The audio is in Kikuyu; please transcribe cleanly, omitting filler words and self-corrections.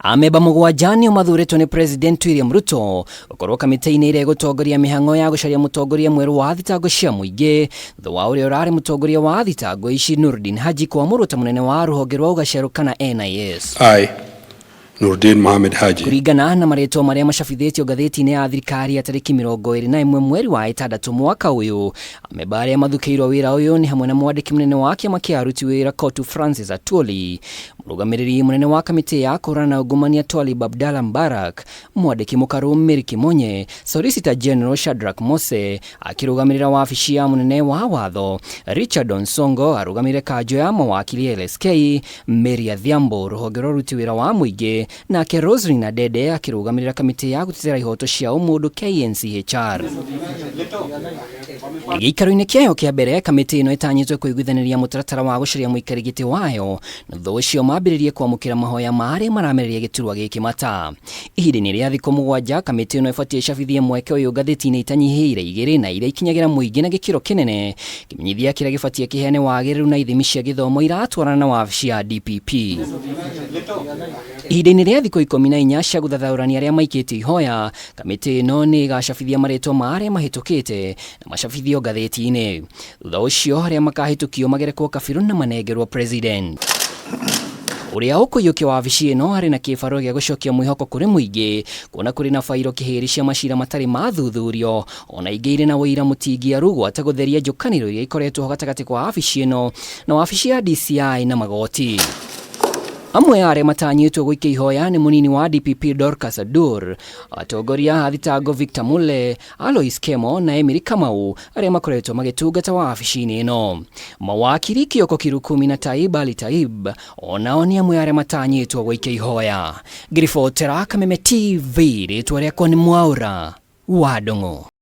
Amemba 7 nĩo mathurĩtwo nĩ President William Ruto gũkorwo kamĩtĩ-inĩ ĩrĩa ĩgũtongoria mĩhang'o ya gũcaria mũtongoria mwerũ wa thitango cia mũingĩ thutha wa ũrĩa ũrarĩ mũtongoria wa thitango ici Nurdin Haji kwamũrwo ta mũnene wa rũhonge rwa ũgacerũ kana NIS. I, Nurdin Mohamed Haji. Kũringana na marĩtwa marĩa macabithĩtio ngathĩti-inĩ ya thirikari ya tarĩki 21 mweri wa ĩtandatũ mwaka ũyũ, amemba arĩa mathukĩirwo wĩra ũyũ nĩ hamwe na mwandĩki mũnene wa kĩama kĩa aruti wĩra COTU Francis Atwoli, mũrũgamĩrĩri mũnene wa kamĩtĩ ya kũhũrana na ungumania Twalib Abdalla Mbarak, mwandĩki mũkarũ Mary Kimonye, Solicitor General Shadrack Mose akĩrũgamĩrĩra wabici ya mũnene wa watho, Richard Onsongo arũgamĩrĩre kanjũ ya mawakili LSK, Mary Adhiambo rũhonge rwa ũruti wĩra wa mũingĩ, nake Roselyn Adede akĩrũgamĩrĩra kamĩtĩ ya gũtetera ihoto cia ũmũndũ KNCHR. Gĩikaro-inĩ kĩayo kĩa mbere, kamĩtĩ ĩno ĩtanyĩtwo kũiguithanĩria mũtaratara wa gũcaria mũikari gĩtĩ wayo, na thutha ũcio mambĩrĩrie kwamũkĩra mahoya ma arĩa maramereria gĩturwa gĩkĩ mata. Ihinda-inĩ rĩa thikũ 7, kamĩtĩ ĩno ĩbatiĩ ĩcabithie mweke ũyũ ngathĩti-inĩ itanyihĩire 2 na iria ikinyagĩra mũingĩ na gĩkĩro kĩnene, kĩmenyithia kĩrĩa gĩbatiĩ kĩheane wagĩrĩru na ithimi cia gĩthomo iratwarana na wabici ya DPP. Ihinda-inĩ rĩa thikũ 14 cia gũthathaũrania arĩa maikĩtie ihoya, kamĩtĩ ĩno nĩ ĩgacabithia marĩtwa ma arĩa mahĩtũkĩte na macabithio ngathĩti-inĩ. Thutha ũcio arĩa makahĩtũkio magerekwo kabirũ na manengerwo president. Ũrĩa ũkũiyũkia wabici ĩno arĩ na kĩbarũa gĩa gũcokia mwĩhoko kũrĩ mũingĩ kuona kũrĩ na bairo kĩhĩri cia macira matarĩ mathuthurio ona ingĩ irĩ na ũira mũtingiaru gwata gũtheria njũkanĩro iria ikoretwo ho gatagatĩ kwa wabici ĩno na wabici ya DCI na magoti. Amwe a arĩa matanyĩtwo gũikia ihoya nĩ mũnini wa DPP Dorcas Adur, atongoria a thitango Victor Mule, Alois Kemo na Emily Kamau arĩa makoretwo magĩtungata wabici-inĩ ĩno. Mawakiri Kioko Kirukumi na Taib Ali Taib onao nĩ amwe arĩa matanyĩtwo gũikia ihoya. Ngĩribotera Kameme TV, rĩtwa rĩakwa nĩ Mwaũra wa Ndung'u.